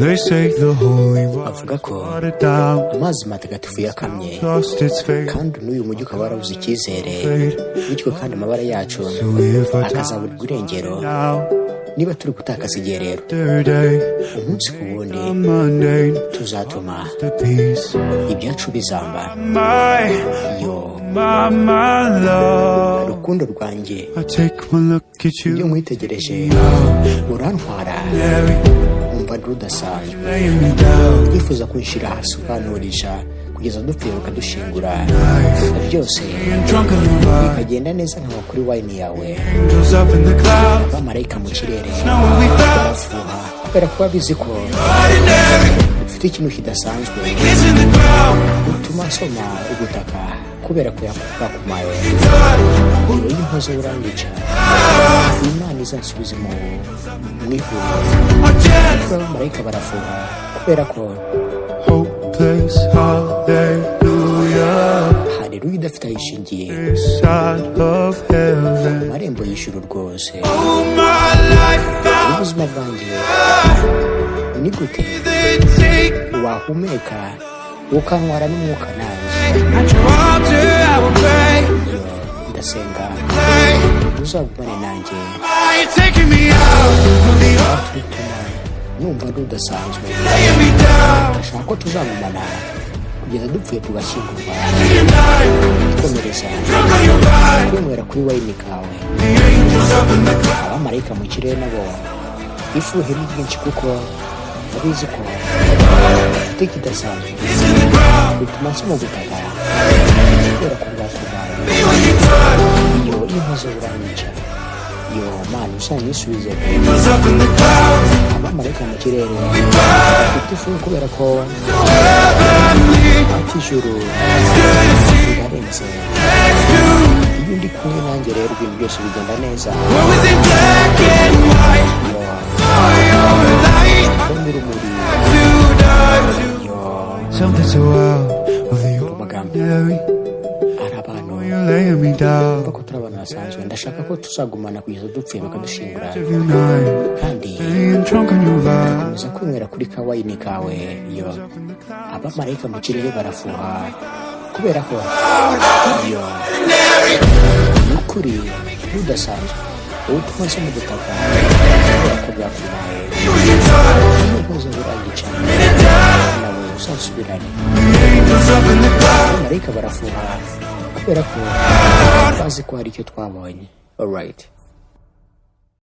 They say the holy Bavuga ko water down, amazi matagatifu yakamye, lost its faith. kandi n'uyu mujyi ukaba warabuze icyizere, bityo kandi amabara yacu So if I akazaburirwa irengero. now, Niba turi gutakaza igihe rero, day, umunsi ku wundi, mundane, tuzatuma the peace. ibyacu bizamba. My, Yo, my love. rukundo rwanjye, I take one look at iyo you, nkwitegereje urantwara, Mary, wumva ndi udasanzwe. laying me down. Twifuza kunshyira hasi ukanturisha kugeza dupfuye bakadushingura, byose Being drunk on the vine, bikagenda neza nkaba kuri wine yawe. angels up in the clouds. Abamarayika mu kirere Knowing we found barafuha kubera ko babizi ko ordinary, ufite ikintu kidasanzwe kissing the ground. utuma nsoma ubutaka kubera ko bwakumaye. Touch. Iyo inkoze urangica, Imana izansubize mu ivuriro. I'm jealous. Abamarayika barafuha kubera ko Hopeless, hallelujah. Haleluya idafite aho ishingiye. This side of heaven. Amarembo y'ijuru rwose. Oh, my life, I Ubuzima bwanjye, ni gute they take wahumeka ukantwara n'umwuka nanjye? At your altar, I will pray. Yo, ndasenga Pray. uzagumane nanjye. Why you taking me out of the Bituma numva ndi udasanzwe. laying me down? Ndashaka ko tuzagumana kugeza dupfuye tugashyingurwa. Tonight, Twikomereza drunk on your vine. kwinywera kuri wine kawe. The angels up in the clouds. Abamarayika mu kirere nabo ifuhe ni ryinshi kuko babizi ko ufite ikidasanzwe Kissing the ground. bituma nsoma ubutaka kubera ko bwakubaye. Me when you touch. Iyo inkoze uranyica, yo Mana, uzanyisubize. Angels up in the clouds. Abamarayika mu kirere bafite ifuhe kubera ko So heavenly. ati ijuru It's good to see rirarenze. next to. Iyo ndi kumwe nanjye rero, ibintu byose bigenda neza. What was in black and white? Yo, Saw your light. mbona urumuri. To die to. Yo, Something so out of the amagambo ordinary. hari abantu You're laying me down. ko turi abantu basanzwe. Ndashaka ko tuzagumana kugeza dupfuye bakadushingura, Every night, kandi being drunk on your vine. komeza kwinywera kuri ka wine kawe. Yo, abamarayika mu kirere barafuha kubera ko, yo, ni ukuri ntudasanzwe, wowe utuma mu butaka kubera ko bwakubaye. Iyo nkoze urangica, nawe uzansubirane. Angels up in the clouds. Abamarayika barafuha kubera ko bazi ko hari icyo twabonye. Alright.